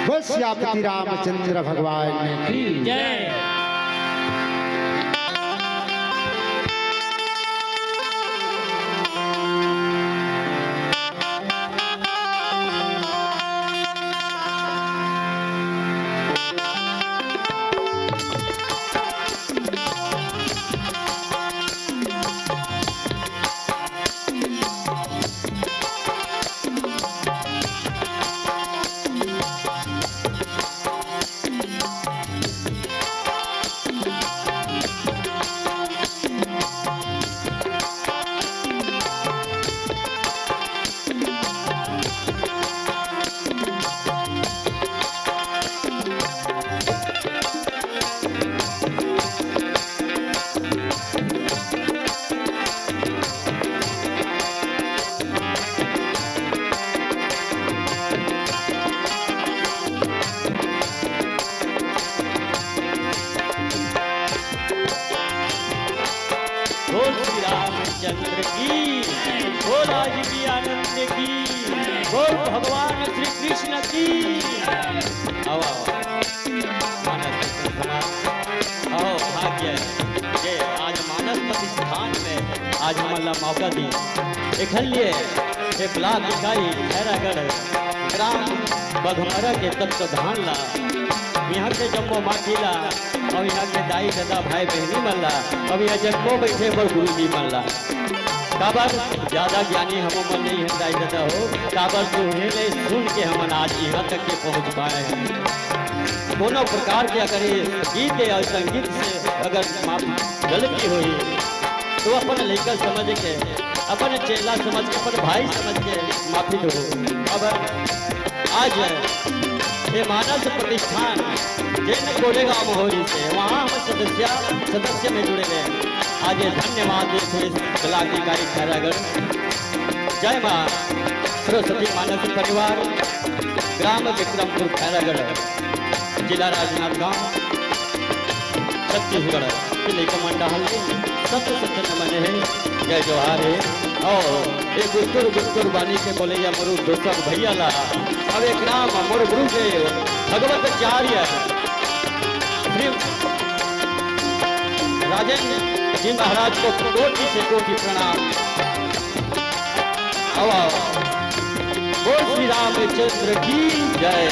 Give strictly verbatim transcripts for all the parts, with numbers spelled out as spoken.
बोल सियापति रामचंद्र भगवान की। जय। बोल श्री रामचंद्र की, बोल आजीवी आनंद की, बोल भगवान श्री कृष्ण की। आओ, आओ। मानस समाज, आओ, भाग्य, ये आज मानस प्रतिष्ठान में आज हमन ला मौका दी। एखर लिए ये ब्लॉक इकाई खैरागढ़, ग्राम बघमरा के तत्वधान ला, यहाँ के जम्मो माटी ला, अउ यहाँ के दाई ददा भाई बहनी मन ला, अउ यहाँ जम्मो बैठे बर गुरु जी मन ला। काबर ज्यादा ज्ञानी हमन नहीं है दाई ददा हो, काबर तुम्हें ले सुन के हमन आज यहाँ तक के पहुँच पाए हैं। कोनो प्रकार के अगर ये गीत या संगीत से अगर माफ गलती होई, तो अपन लइका समझ के, अपन चेला समझ के, अपन भाई समझ के माफी दो। अब आज ये मानस प्रतिष्ठान जेन गोलेगांव महोरी से, वहाँ हम सदस्य, सदस्य में जुड़े हुए हैं। आज ये धन्यवाद देते हुए कला अधिकारी खैरागढ़। जय माँ सरस्वती मानस परिवार, ग्राम विक्रमपुर खैरागढ़, जिला राजनांदगांव, छत्तीसगढ़ के लइका मन डहान ले सत सत नमन हे, जय जोहार हे। अउ ए गुत्तुर गुत्तुर बानी के बोलइया मोर दोस्त भैया ला, अउ एक नाम मोर गुरुदेव भगवताचार्य श्री राजेंद्र जी महाराज को कोटि से कोटि प्रणाम। आओ, आओ। बोल श्री रामचंद्र की जय।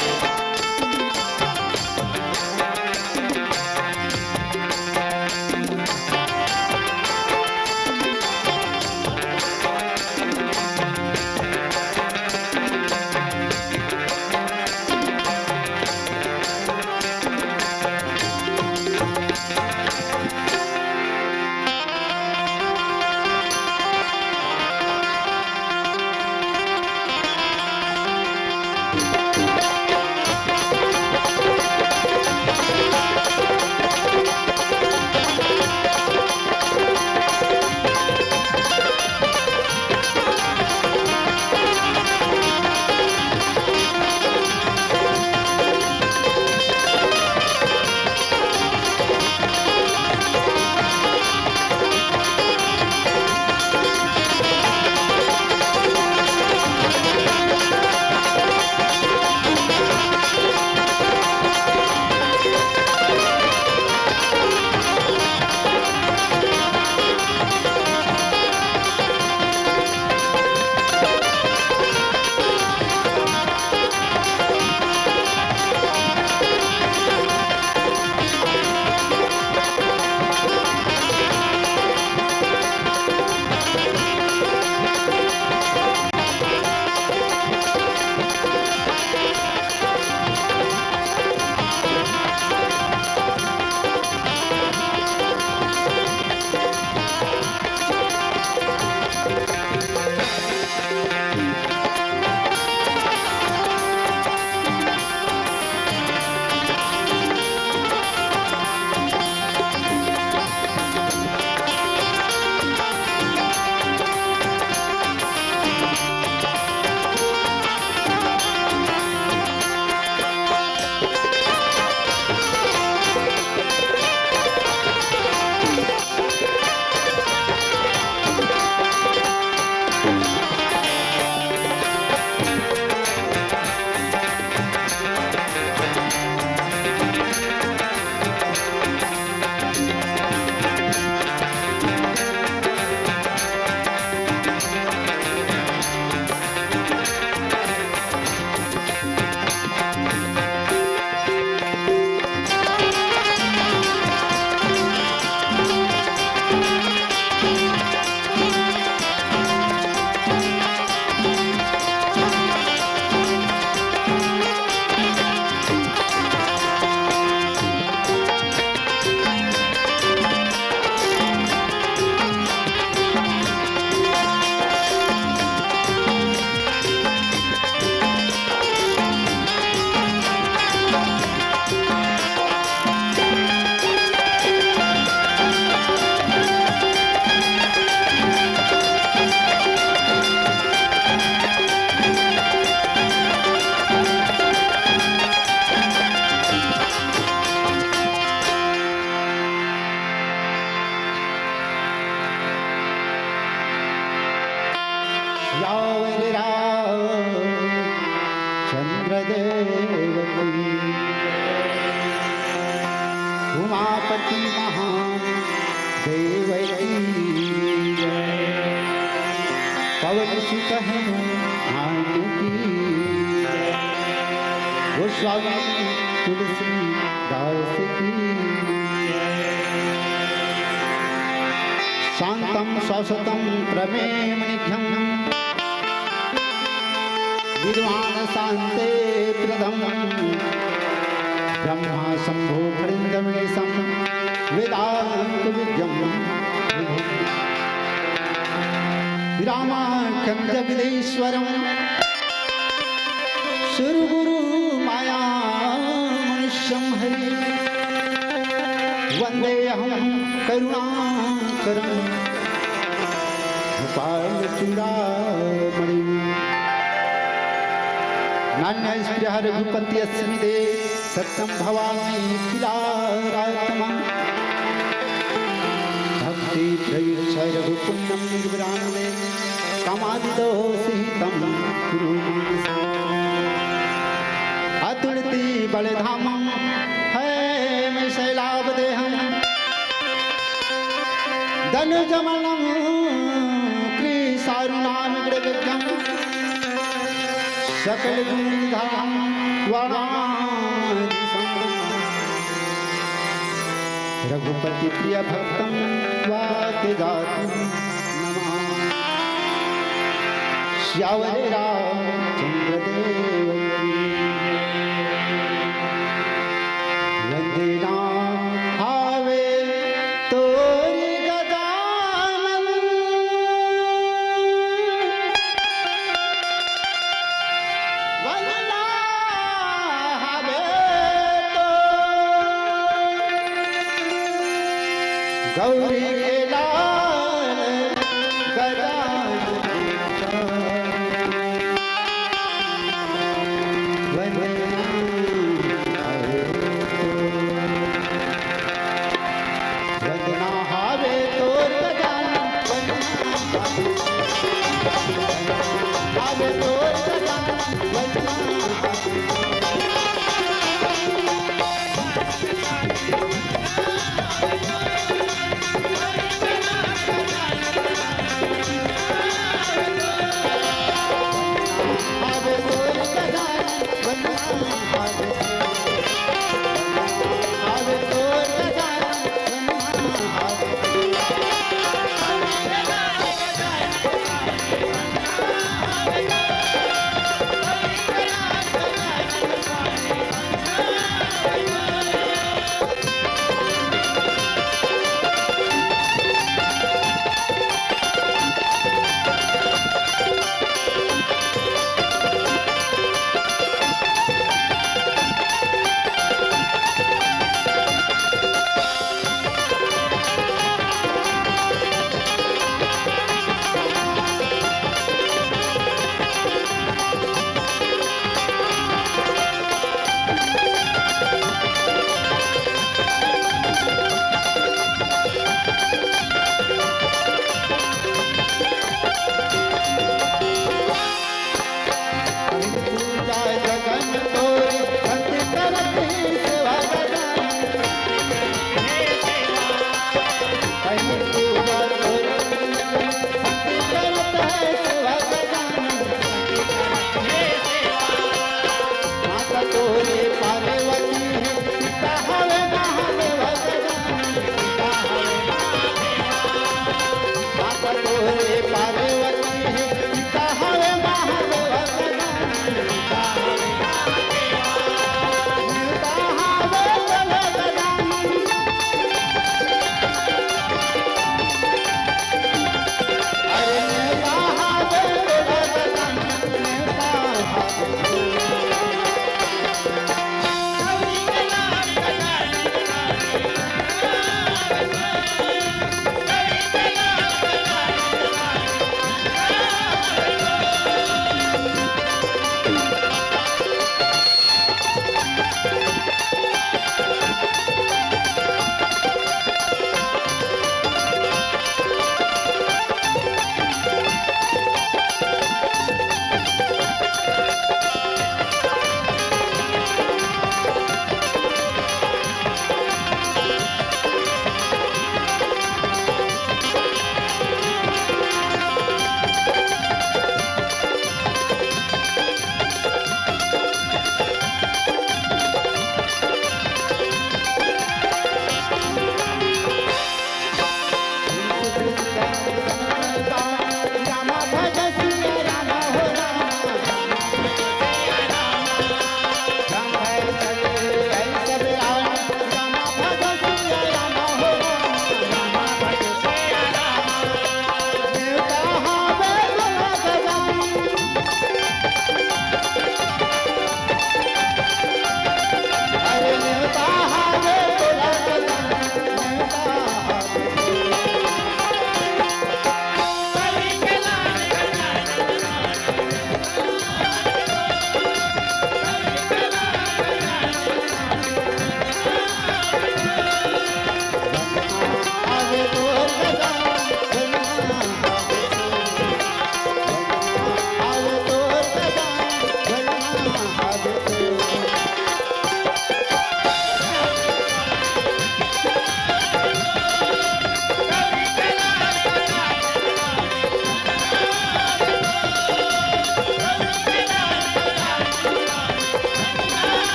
चंद्रदेव की, उमापति महादेव की जय, पवन सुत हनुमान की जय, गोस्वामी तुलसीदास की जय। शांतं सौषतं त्रमे मणिघ्नं निर्वाण शांति प्रदम ब्रह्मा शंभो फणींद्रमीशं वेदांत विद्यं रामाख्यं जगदीश्वरं सुरगुरु माया मनुष्यं हरि वंदेऽहं करुणाकरं कृपालचूडामणिम्। नान्यस्पृहा रघुपति अस्मिन् देहे सततं भवाम्यखिलारात्मम्। भक्ति प्रयुज्य रघुपुंगवं निर्विरामं कामादिदोषरहितं कुरु मानसम्। अतुलित बलधामं हैम शैलावदेहं दनुजवनं कृशारुणानुग्रहगं सकल गुण धाम वाणादिसंगम रघुपति प्रिय भक्तं वात जातं नमामि। सियावर रामचंद्र देव की। वंदना हावे तोर गजानन। वंदना हावे तो गौरी के लाल गजानन। वंदना हावे तो वंदना हावे तोर गजानन, वंदना हावे तोर गजानन, वंदना हावे तोर गजानन।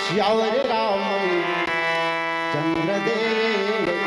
सियावर रामचंद्र देव